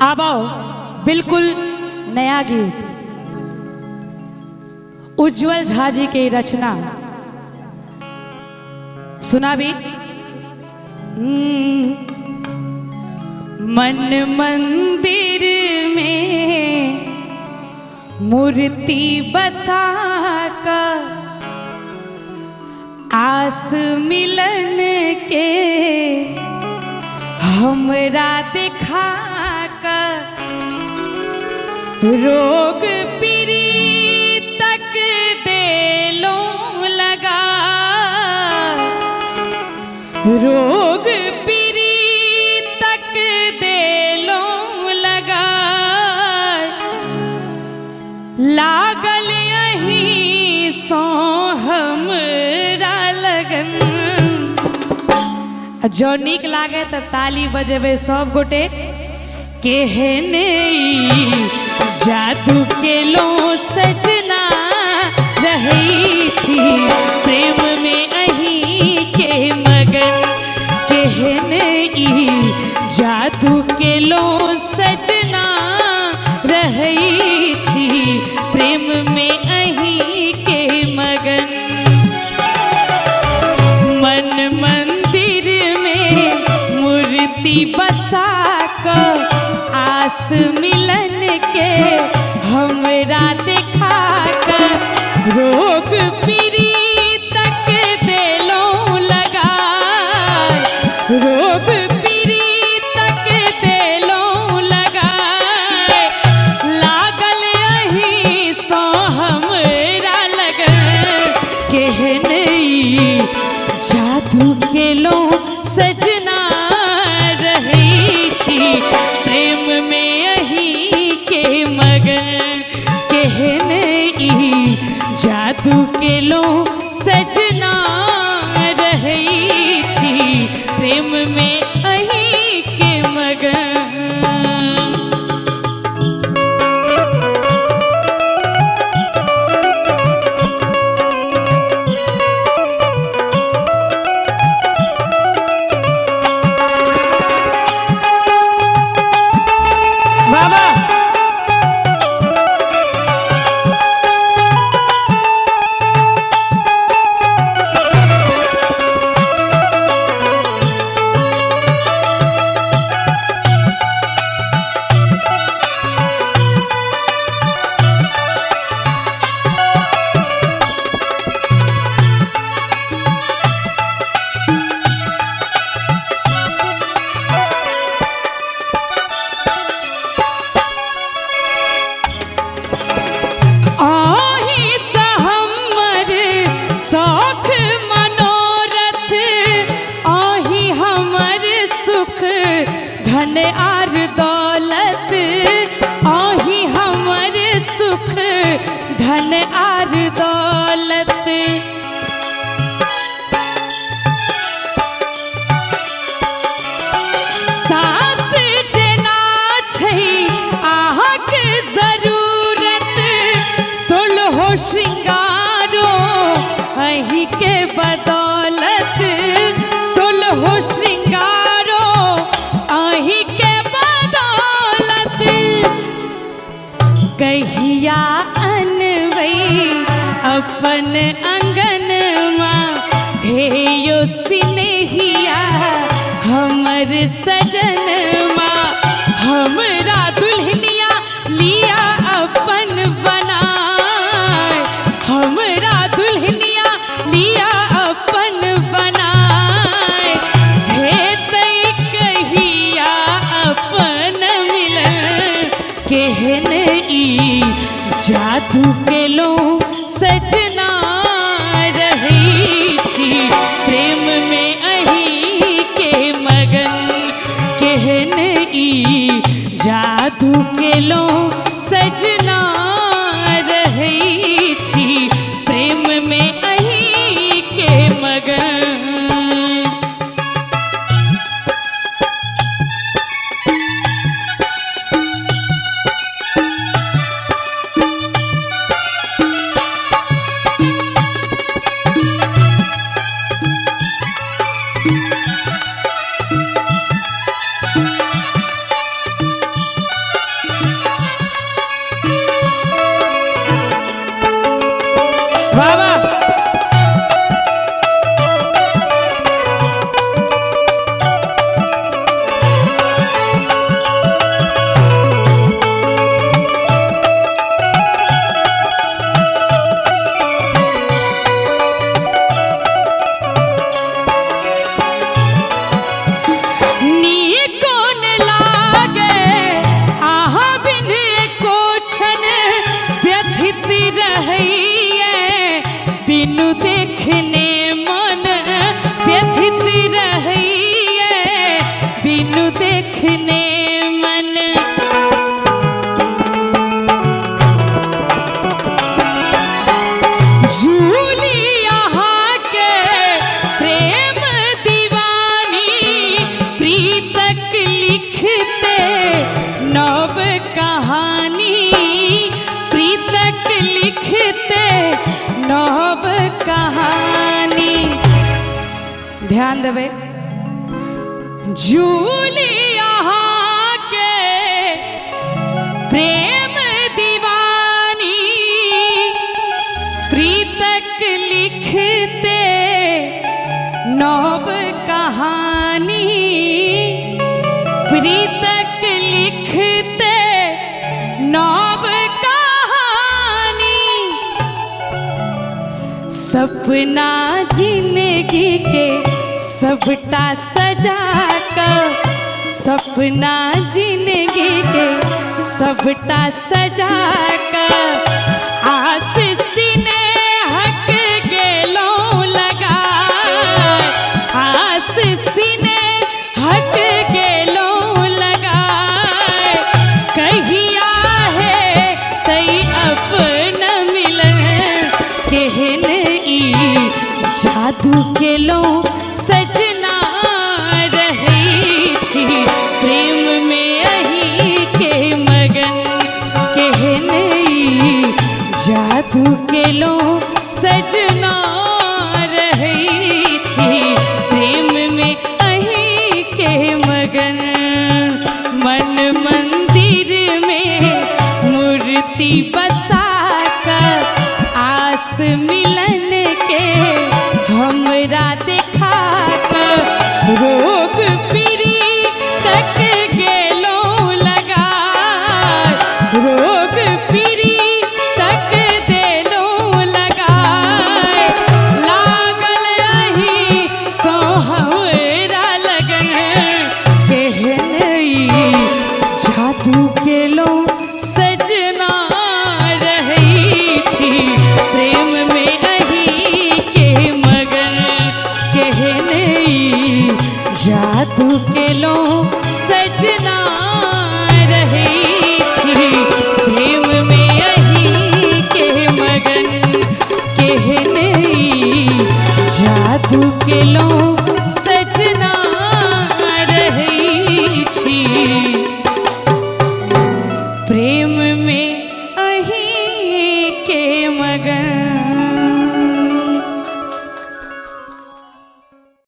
आबो बिल्कुल नया गीत उज्जवल झा जी के रचना सुनाबी। मन मंदिर में मूर्ति बसा का आस मिलन के हमरा देखा का रोग पीरी तक देलो लगा, रोग पीरी तक देलो लगा, लागल यही सो हमरा लगन। जो नीक लागे त ताली बजेबे सब गोटे। केहने जादू केलो सजना रहै छी प्रेम में अहीं के मगन। केहने जादू केलो सजना रहै छी प्रेम में अहीं के मगन। मन मंदिर में मूर्ति बसा क आस मिलन के हमरा देखा क रोग पीरी तक देलो लगा, रोग पीरी तक देलो लगा, लागल अहीं सो हमरा लगन। केहने जादू केलो सजना रहै छी प्रेम में अहीं के मगन। केहने जादू केलो सजना रहै छी प्रेम में अहीं के मगन। बाबा धन आर दौलत, आही हमर सुख धन आर दौलत। सास जेना छै अहाँक जरूरत, सोलहो श्रृंगारो अहीं के बदौलत, सोलहो श्रृंगारो अहीं के बदौलत। कहिया अनबै अपन अंगनमा हे यो सिनेहिया हमर सजनमा, हमरा दुल्हनिया लिया अपन बनाए, हमरा दुल्हनिया लिया अपन बनाए, हे तै कहिया अपन मिलन। केहन ई जादू केलो सजना रहै छी प्रेम में अहीं के मगन। केहन ई जादू केलो सजना रहै छी प्रेम में अहीं के मगन। बिनु देखने मन व्यथित रहैए, बिनु देखने मन। झूली अहाँके प्रेम दीवानी, प्रीतक लिखते नव कहानी, प्रीतक लिखते नव कहानी। ध्यान देबै। झूली अहाँके प्रेम दीवानी, प्रीतक लिखते नव कहानी, प्रीतक लिखते नव कहानी। सपना जिंदगी के सबटा सजा कर, सपना जिंदगी के सबटा सजा कर, आस स्नेहक गेलौं लगा, आस स्नेहक गेलौं लगा। कहिया है तै अपन मिलन, केहन ई जादू केलौं सजना रहै छी, प्रेम में अहीं के मगन। केहन ई जादू केलौं सजना रहै छी, प्रेम में अहीं के मगन। मन मंदिर में मूर्ति बसा कर, आस मिलन के हमरा देखा कर, रोग पीरी तक गेलौं लगा, रोग पीरी तक देलौं लगा। लागल अहीं सँ हमरा लगन, केहन ई जादू केलौं सजना रहै छी, प्रेम में अहीं के मगन। केहन ई जादू केलौं सजना